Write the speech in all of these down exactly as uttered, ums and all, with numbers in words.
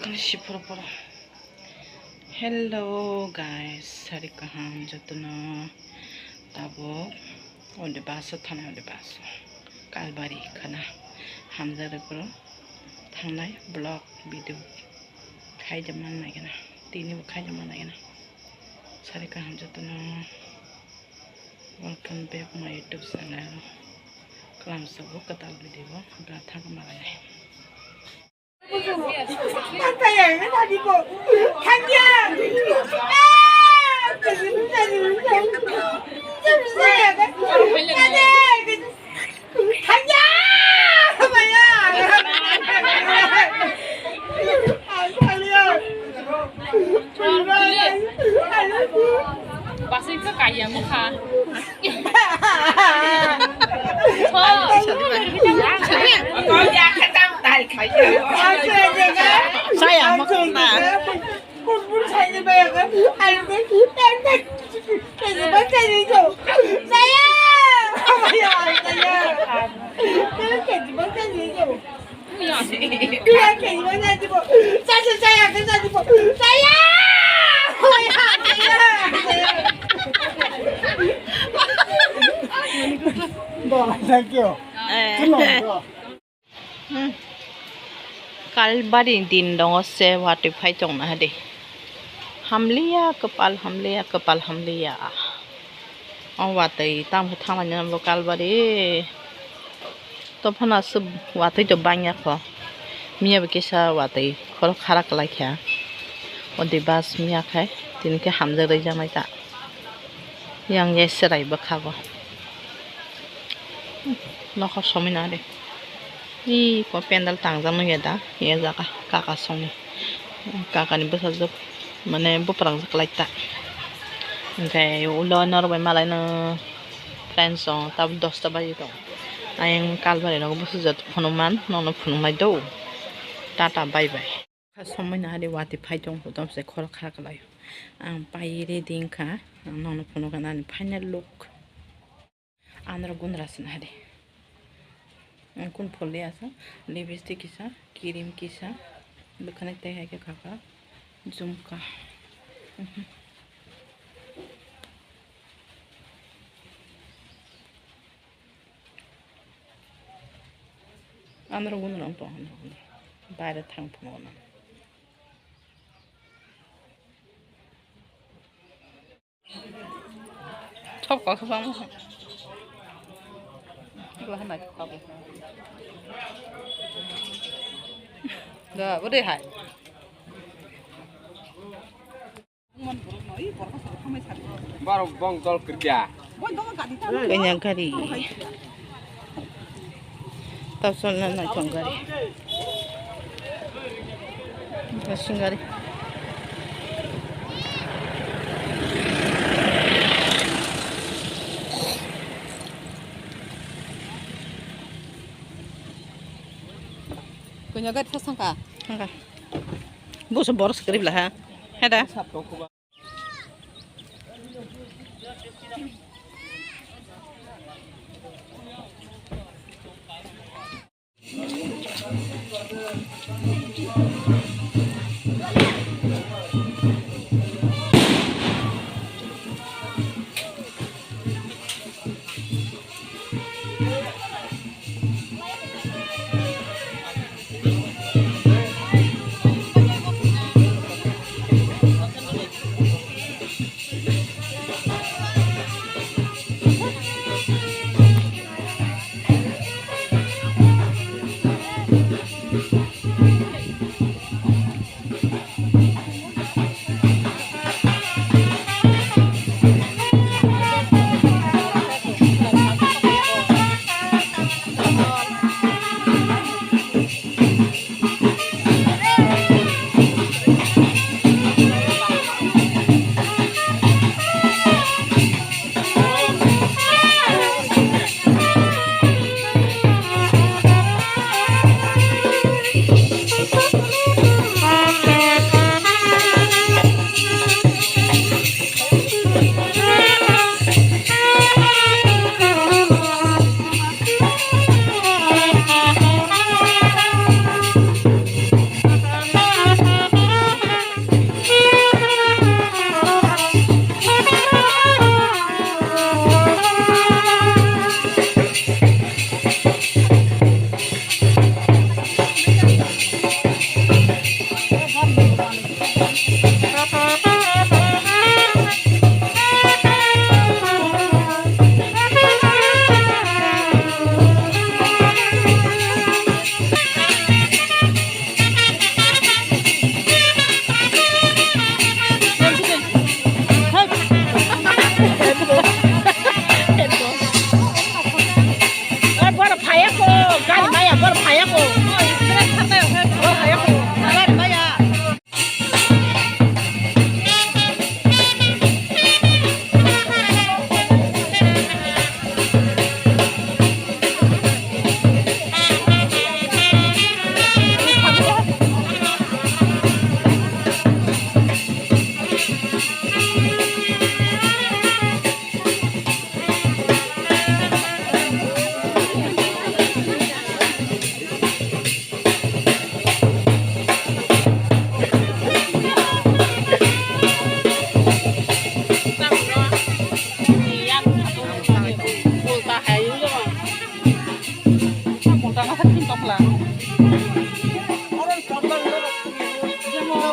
Siporo poro. Hello guys, sari kaham jotono tabuk ode baso thanai ode baso Kalbari khana hamjak riporo thangnai vlog video khaida man nai gana tini bo khaida man nai gana sari kaham jotono welcome back my YouTube channel. Kalam sabo katal video ga thang malai. Basing ka kaya mo kha. Saya mo kha. Thank you. Hmm. Kalbari din dongo se watwi phai tongna hadi. Hamliya kapal hamliya kapal hamliya. O watwi tamo thanglaina bo Kalbari. Tophana se watwi to bangya kho. Miya bo kisa watwi khoro khara kwlai kha. O de bus miya khai tini khe hamjak rwjaknai ta. Yang ye serai bwkhago. Nokha somoi na de. Ih, ko pendal tangjak nung ya da. Ye jaga kaka songni. Kaka ni bwsajwk mane bwprangjak lai ta. Hwnkhe ulo norok bai malai no friends song tabuk dosta baji tong. Ayang Kalbari rok bwsajwk phunukman nokno phunuknai do. Tata bye bye. Kha somoi na hari watwi phai tong, kutom se khoro kha kwlai. Ang pai ready wngkha, ang nono phunukha nani final look. Andro gunra sin hari. Ang kun phol liya sa, lipstick kisa, cream kisa, bwkhani tei hai khe khakha, jumka. Mhm. Andro gunrang tong, andro gunrang. Baire thang phunukna. Thok kok bang. Gua hanai kok. Da, bode hai. Borok bong dol kwrwia. Kanya gari. Tawsol na naithok gari. Racing gari. Kanya gari thasang ka? Thangka. Buso boros kwrwi bwla ha. Heda.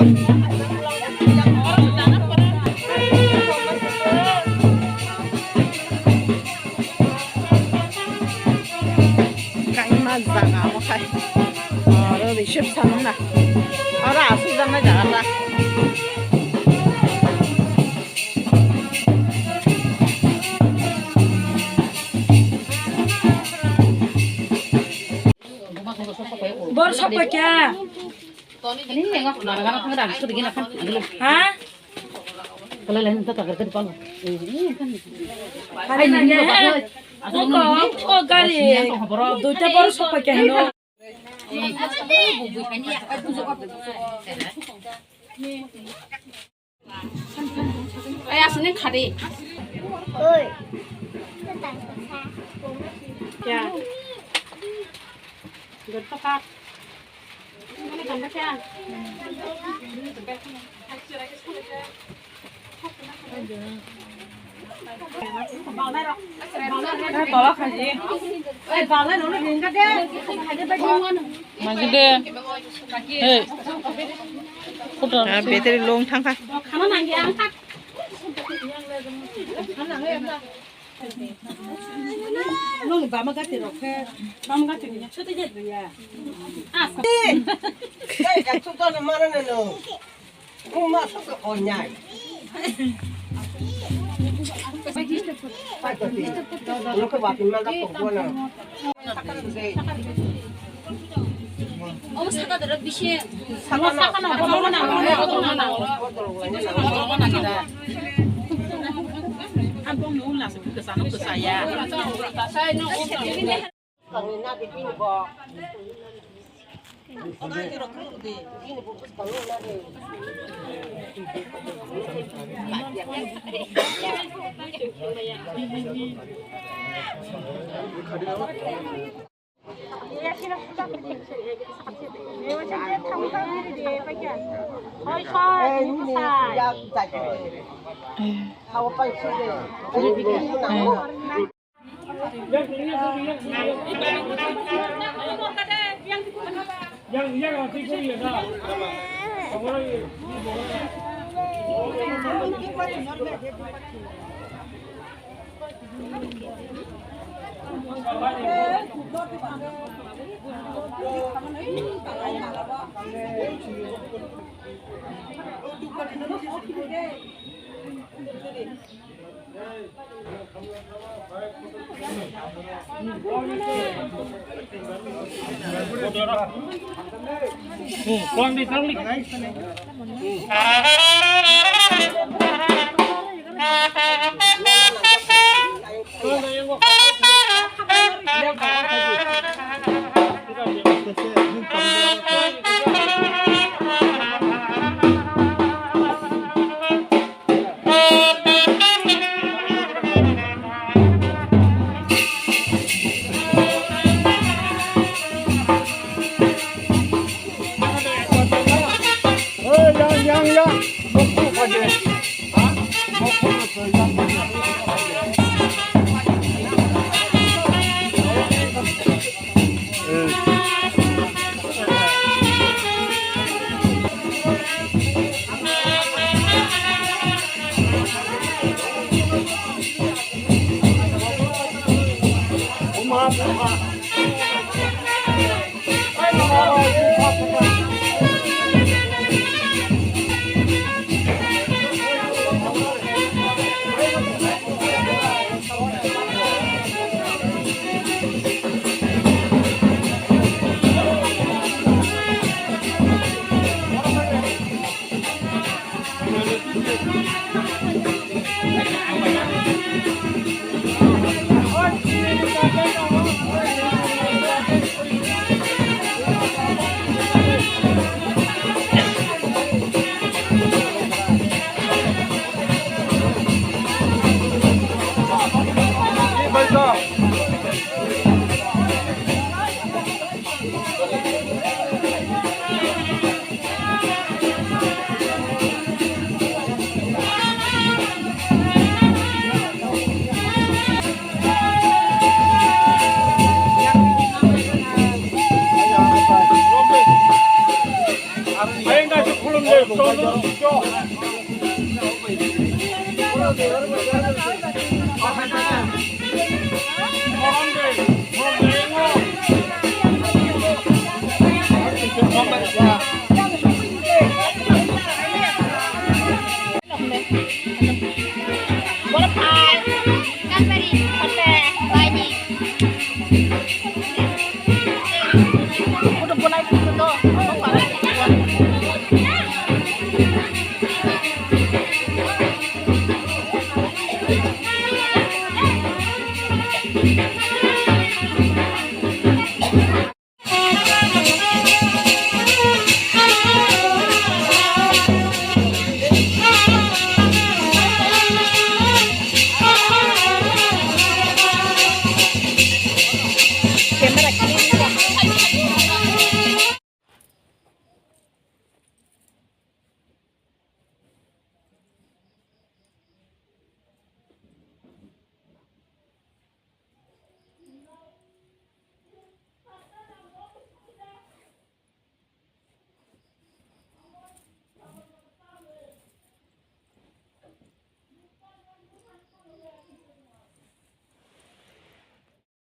Kaima jaga omo khai. Oro reception wngna. Oro aswk jaknai jaga ta. Bor sokpakya. Ha? Hari nangya, eh. Oko, o gari duita bor sokpakya hino. Ai, aswk nang khadi. Oi. Ya. Good papa. Manjide. Hey. Kutor. Ah, battery long thangkha. Nung bama gati rok khe, bama gati ni choti je ya. Asa. Hey, ekso ton mara na no. Kuma sok ko nyai. Pai ko ti. Lo ko ba tin ma ga ko na. Omo saka doro bisi. Saka no. Saka no. Abong no ulas kesa no kesa ya.